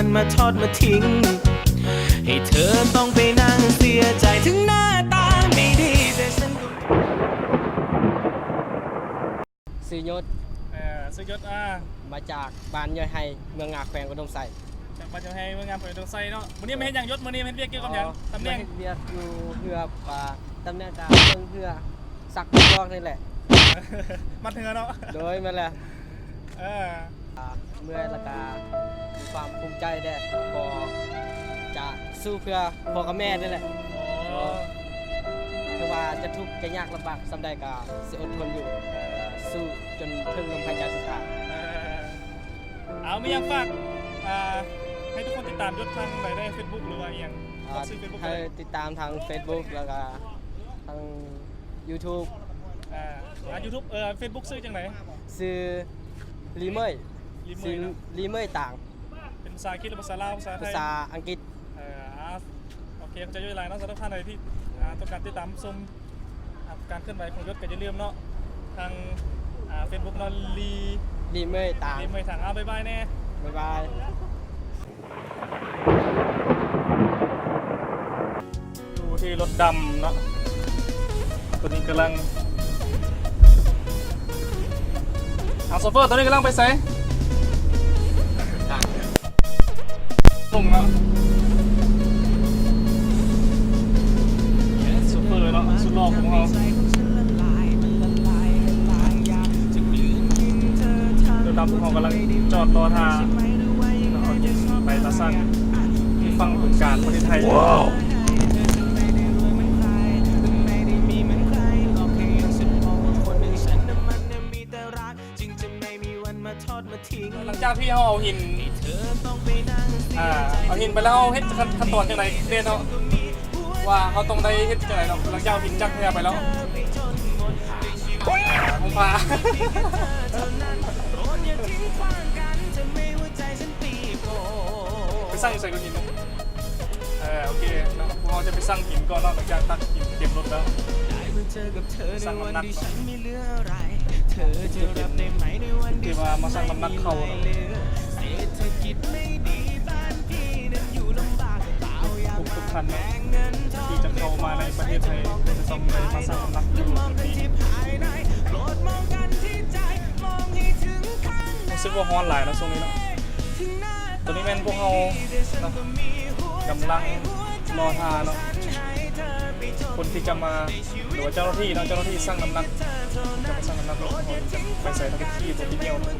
ວັນມາທອດມາຖິ້ມ ໃຫ້ເທີຕ້ອງໄປນັ່ງເສຍໃຈ ເຖິງໜ້າຕາໄມ່ດີ ແຕ່ສັນກໍ ຊື່ຍົດ ເອີ ຊື່ຍົດ ອ່າ ມາຈາກບ້ານຍ້ອຍໄຮ່ ເມືອງງາ ແຂວງອຸດົມໄຊ. ຈາກບ້ານຍ້ອຍໄຮ່ ເມືອງງາ ແຂວງອຸດົມໄຊເນາະ. ມື້ນີ້ມາເຮັດຫຍັງຍົດ? ມື້ນີ້ມາເຮັດວຽກກ່ຽວກັບຫຍັງ? ອໍ ຕຳແໜ່ງ ມາເຮັດວຽກຢູ່ເຮືອ ອ່າ ຕຳແໜ່ງການເບິ່ງເຮືອ ຊັກບອກນີ້ແຫຼະ ມັດເຮືອເນາະ. ໂດຍ ແມ່ນແຫຼະ. ເອີ ອ່າ ເມື່ອຍ ແລ້ວກະມີຄວາມພູມໃຈແດ່ ກໍຈະສູ້ເພື່ອພໍ່ກັບແມ່ນີ້ແຫຼະ. ອໍ ເອີ ເຖິງວ່າຈະທຸກຈະຍາກລຳບາກສ່ຳໃດກໍຊິອົດທົນຢູ່ ເອີ ສູ້ຈົນເຖິງລົມຫາຍໃຈສຸດທ້າຍ. ເອີ ເອົາ ມີຫຍັງຝາກ ອ່າ ໃຫ້ທຸກຄົນຕິດຕາມຍົດທາງໃດໄດ້? ເຟສບຸກ ຫຼືວ່າອີ່ຫຍັງ? ອ່າ ຝາກຊື່ເຟສບຸກ ໃຫ້ຕິດຕາມທາງເຟສບຸກ ແລ້ວກໍທາງຢູທູບ. ອ່າ ອ່າ ຢູທູບ ເອີ ເຟສບຸກຊື່ຈັ່ງໃດ? ຊື່ລີເມີຍ ລີເມີຍເນາະ ລີເມີຍຕາງ ເປັນພາສາອັງກິດ ຫຼືພາສາລາວ ພາສາໄທ? ພາສາອັງກິດ. ເອີ ອ່າ ໂອເຄ ຂອບໃຈຢູ່ຫຼາຍເນາະ ສຳລັບທ່ານໃດທີ່ ອ່າ ຕ້ອງການຕິດຕາມຊົມ ອ່າ ການເຄື່ອນໄຫວຂອງຍົດກໍຢ່າລືມເນາະ ທາງ ອ່າ ເຟສບຸກເນາະ ລີ ລີເມີຍຕາງ ລີເມີຍຕາງ. ເອົາ ບາຍບາຍແນ່ ບາຍບາຍ. ຢູ່ທີ່ລົດດຳເນາະ ຕອນນີ້ກຳລັງ ເອົາ ໂຊເຟີ ຕອນນີ້ກຳລັງໄປໃສ? ລົງເນາະ ໂຊເຟີເນາະ ສຸດຫຼໍ່ຂອງເຮົາ. ໂດຍຕາມພວກເຮົາກຳລັງຈອດລໍຖ້າເນາະ ເຮົາຊິໄປຕາຊັ່ງທີ່ຝັ່ງບຶງການ ປະເທດໄທ. ວ້າວ ຫຼັງຈາກທີ່ເຮົາເອົາຫີນ ອ່າ ເອົາຫີນໄປແລ້ວ ເຮົາເຮັດຂັ້ນ ຂັ້ນຕອນຈັ່ງໃດແດ່ເນາະ? ວ່າເຮົາຕ້ອງໄດ້ເຮັດຈັ່ງໃດເນາະ ຫຼັງຈາກເອົາຫີນຈາກເຮືອໄປແລ້ວ? ອ່າ ຫົ່ມຜ້າ ໄປຊັ່ງຢູ່ໃສກ່ອນຫີນ? ເອີ ໂອເຄເນາະ ພວກເຮົາຈະໄປຊັ່ງຫີນກ່ອນເນາະ ຫຼັງຈາກຕັກຫີນເຕັມລົດແລ້ວ ໄປຊັ່ງນ້ຳໜັກ. ເປັນທີ່ວ່າມາຊັ່ງນ້ຳໜັກເຂົ້າເນາະ ທຸກໆຄັນເນາະ ທີ່ຈະເຂົ້າມາໃນປະເທດໄທ ຈະຕ້ອງໄດ້ມາຊັ່ງນ້ຳໜັກຢູ່ຈຸດນີ້. ຮູ້ສຶກວ່າຮ້ອນຫຼາຍເນາະຊ່ວງນີ້ເນາະ. ຕອນນີ້ແມ່ນພວກເຮົາເນາະ ກຳລັງລໍຖ້າເນາະ ຄົນທີ່ຈະມາ ຫຼືວ່າເຈົ້າໜ້າທີ່ເນາະ ເຈົ້າໜ້າທີ່ຊັ່ງນ້ຳໜັກ ຈະມາຊັ່ງນ້ຳໜັກລົດຂອງເຮົາ ໄປໃສ່ເນາະ ໄປຂີ່ລົດໄປທ່ຽວເນາະ.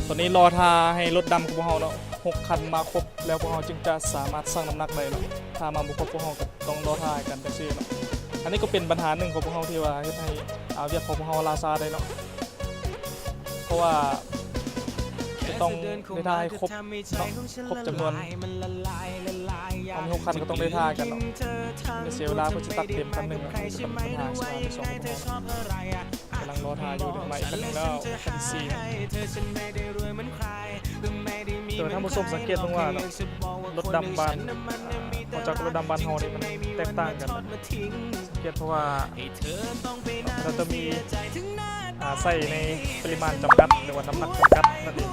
ຕອນນີ້ລໍຖ້າໃຫ້ລົດດຳຂອງພວກເຮົາເນາະ ຫົກຄັນມາຄົບແລ້ວ ພວກເຮົາຈຶ່ງຈະສາມາດຊັ່ງນ້ຳໜັກໄດ້ເນາະ. ຖ້າມາບໍ່ຄົບ ພວກເຮົາກໍຕ້ອງລໍຖ້າກັນຈັ່ງຊີ້ເນາະ. ອັນນີ້ກໍເປັນບັນຫາໜຶ່ງຂອງພວກເຮົາ ທີ່ວ່າເຮັດໃຫ້ ອ່າ ວຽກຂອງພວກເຮົາລ່າຊ້າໄດ້ເນາະ. ເພາະວ່າຈະຕ້ອງໄດ້ຖ້າໃຫ້ຄົບເນາະ ຄົບຈຳນວນ ເຮົາມີຫົກຄັນກໍຕ້ອງໄດ້ຖ້າກັນເນາະ ເສຍເວລາເພິ່ນຊິຕັກເຕັມຄັນໜຶ່ງ ແລ້ວກໍຈະຕ້ອງໄດ້ຖ້າໃຫ້ສອງຄົນເນາະ. ກຳລັງລໍຖ້າຢູ່ ໄດ້ມາອີກຄັນໜຶ່ງແລ້ວ ຄັນທີສີ່. ແຕ່ວ່າທ່ານຜູ້ຊົມສັງເກດເບິ່ງວ່າເນາະ ລົດດຳບ້ານ ອອກຈາກລົດດຳບ້ານເຮົານີ້ມັນແຕກຕ່າງກັນ ສັງເກດເພາະວ່າ ເຂົາເຈົ້າມີ ອ່າ ໃສ່ໃນປະລິມານຈຳກັດ ຫຼືວ່ານ້ຳໜັກຈຳກັດນັ້ນເອງ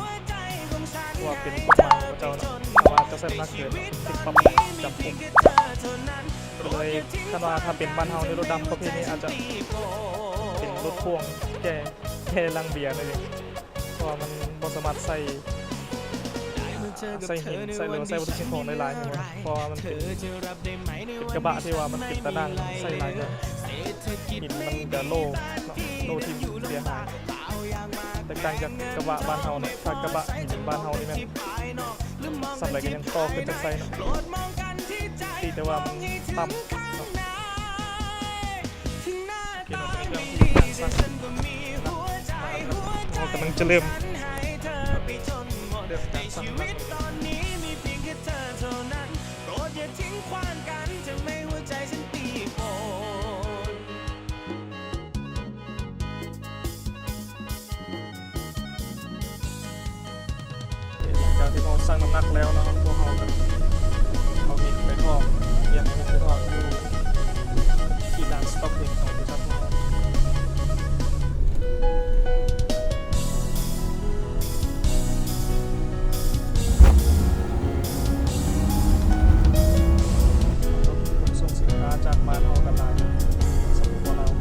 ເພາະວ່າເປັນກົດໝາຍຂອງເຂົາເຈົ້າເນາະ ຖ້າວ່າເຈົ້າໃສ່ນ້ຳໜັກເກີນ ຖືກປັບຈຳຄຸກ. ກໍເລີຍ ຄັນວ່າຖ້າເປັນບ້ານເຮົາໃນລົດດຳປະເພດນີ້ ອາດຈະເປັນລົດພ່ວງແກ່ ແກ່ລັງເບຍນັ້ນເອງ ເພາະວ່າມັນບໍ່ສາມາດໃສ່ ໃສ່ຫີນ ໃສ່ ຫຼືວ່າໃສ່ວັດຖຸສິ່ງຂອງໄດ້ຫຼາຍ ເພາະວ່າມັນເປັນ ເປັນກະບະທີ່ວ່າມັນເປັນຕາໜ່າງ ໃສ່ຫຼາຍກໍຫີນມັນກະໂຫຼເນາະ. ໂຕທີ່ເສຍຫາຍ ແຕກຕ່າງຈາກກະບະບ້ານເຮົາເນາະ. ຖ້າກະບະບ້ານເຮົານີ້ແມ່ນສ່ຳໃດກໍຍັງຕໍ່ຂຶ້ນຈາກໃສ່ເນາະ ແຕ່ວ່າມັນຕ່ຳເນາະ. ໂອເຄເນາະ ເປັນເລື່ອງທີ່ການສັ່ງ ເຮົາກຳລັງຈະເລີ່ມ ເລີ່ມການສັ່ງແລ້ວ. ຫຼັງຈາກທີ່ພວກເຮົາຊັ່ງນ້ຳໜັກແລ້ວເນາະ ພວກເຮົາກໍເອົາເຫັດໄປຖອກ ຕຽມເອົາເຫັດໄປຖອກຢູ່ທີ່ລານສະຕັອກເຫັດຂອງບໍລິສັດພວກເຮົາ. ຂົນສົ່ງສິນຄ້າຈາກບ້ານເຮົາກໍຫຼາຍ ສປປ ລາວ.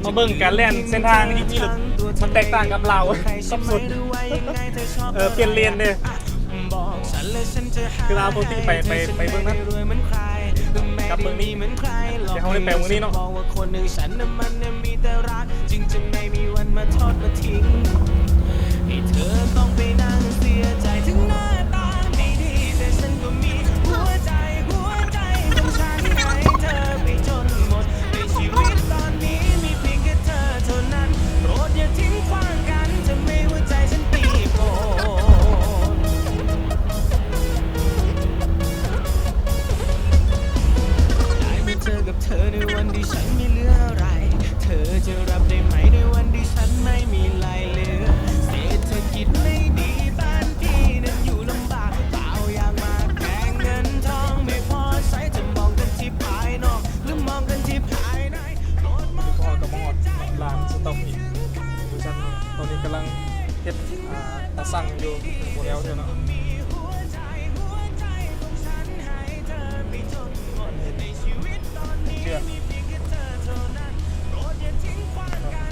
ມາເບິ່ງການແລ່ນເສັ້ນທາງຢູ່ພີ້ ມັນແຕກຕ່າງກັບລາວ ສັບສົນ ເອີ ປ່ຽນເລນເດ້ ຄືລາວປົກກະຕິໄປ ໄປ ໄປເບິ່ງນັ້ນ ກັບເບິ່ງນີ້ ດຽວເຮົາໄດ້ໄປເບິ່ງນີ້ເນາະ. ພວກເຮົາກໍມາຮອດລານສະຕັອກເຫັດ ບໍລິສັດເຮົາ ຕອນນີ້ກຳລັງເຮັດ ອ່າ ຕາຊັ່ງຢູ່ ບໍ່ແລ້ວເທື່ອເນາະ.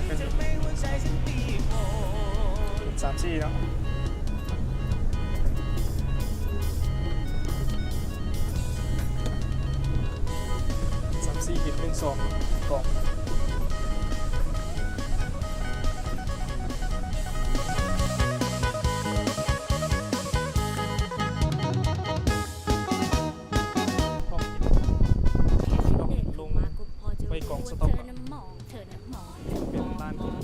ເປັນເຊືອກ ເປັນສາມສີ່ເນາະ. ສາມສີ່ເຮັດເປັນສອງກອງ. ລອງລົງໄວ້ກອງສະຕັອກ ເປັນລານກິນ.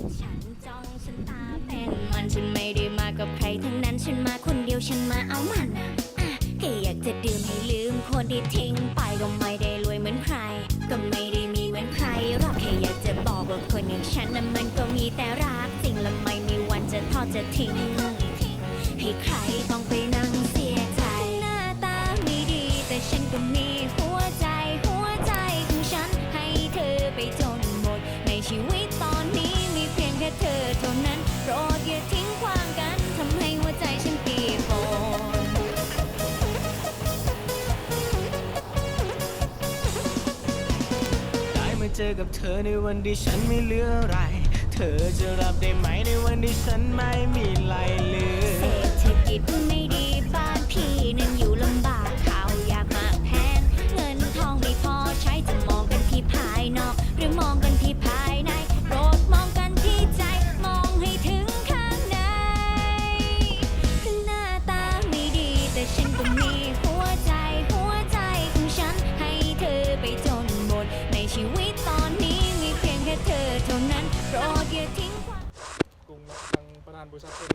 ກຸ້ງເນາະ ທາງປະທານບໍລິສັດເພິ່ນ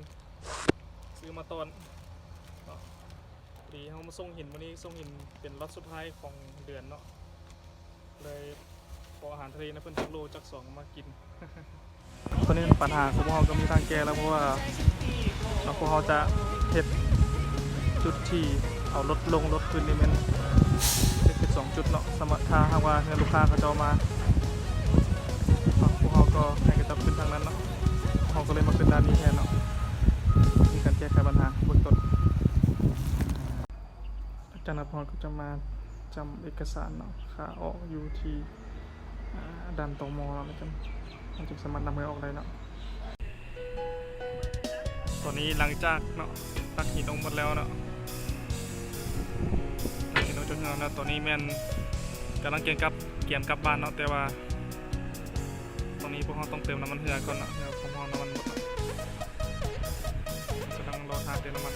ຊື້ມາຕ້ອນເນາະ. ພໍດີເຮົາມາສົ່ງຫີນມື້ນີ້ ສົ່ງຫີນເປັນລັອດສຸດທ້າຍຂອງເດືອນເນາະ ເລີຍຂໍອາຫານທະເລນຳເພິ່ນຈັກໂລຈັກສອງມາກິນ. ຕອນນີ້ບັນຫາຂອງພວກເຮົາກໍມີທາງແກ້ແລ້ວ ເພາະວ່າເນາະ ພວກເຮົາຈະເຮັດຈຸດທີ່ເອົາລົດລົງລົດຂຶ້ນນີ້ແມ່ນເຮັດສອງຈຸດເນາະ. ສຳລັບຖ້າຫາກວ່າເຮືອນລູກຄ້າເຂົາເຈົ້າມາເນາະ ພວກເຮົາກໍໃຫ້ເຂົາເຈົ້າຂຶ້ນທາງນັ້ນເນາະ. ເຮົາກໍເລີຍມາຂຶ້ນດ້ານນີ້ແທນເນາະ ມີການແກ້ໄຂບັນຫາເບື້ອງຕົ້ນ. ຈາກນັ້ນພວກເຮົາກໍຈະມາ ຈຳເອກະສານເນາະ ຂາອອກຢູ່ທີ່ ອາ ດ່ານ ຕມ ເນາະ ແລ້ວຈັ່ງ ມັນຈຶ່ງສາມາດນຳເຮືອອອກໄດ້ເນາະ. ຕອນນີ້ຫຼັງຈາກເນາະ ຕັກຫີນອອກໝົດແລ້ວເນາະ ຕັກຫີນອອກຈາກເຮືອແລ້ວ ຕອນນີ້ແມ່ນກຳລັງກຽມກັບ ກຽມກັບບ້ານເນາະ ແຕ່ວ່າຕອນນີ້ພວກເຮົາຕ້ອງເຕີມນ້ຳມັນເຮືອກ່ອນເນາະ ເຮືອຂອງເຮົານ້ຳມັນໝົດເນາະ ກຳລັງລໍຖ້າເຕີມນ້ຳມັນ.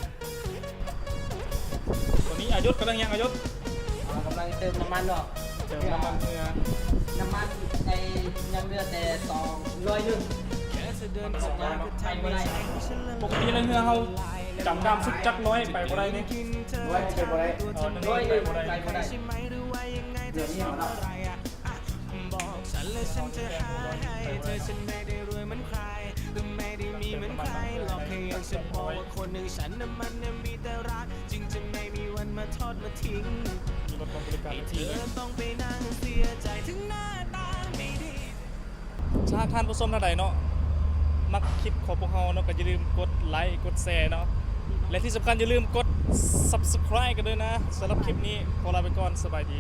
ຕອນນີ້ອາຍຸດກຳລັງຫຍັງ ອາຍຸດ? ອ່າ ກຳລັງເຕີມນ້ຳມັນເນາະ ເຕີມນ້ຳມັນເຮືອ ນ້ຳມັນໃນ ຍັງເຫຼືອແຕ່ສອງຮ້ອຍໜຶ່ງ ມັນສອງຮ້ອຍເນາະ ໄປບໍ່ໄດ້. ປົກກະຕິແລ້ວເຮືອເຮົາດຳນ້ຳສຸດຈັກຮ້ອຍໄປບໍ່ໄດ້ນີ້? ຮ້ອຍໄປບໍ່ໄດ້ ເອີ ໜຶ່ງຮ້ອຍໄປບໍ່ໄດ້ ໄປບໍ່ໄດ້ ດຽວນີ້ເນາະ. ຖ້າທ່ານຜູ້ຊົມທ່ານໃດເນາະ ມັກຄລິບຂອງພວກເຮົາເນາະ ກໍຢ່າລືມກົດໄລ ກົດແຊເນາະ ແລະ ທີ່ສຳຄັນຢ່າລືມກົດ Subscribe ກັນດ້ວຍນະ. ສຳລັບຄລິບນີ້ຂໍລາໄປກ່ອນ ສະບາຍດີ.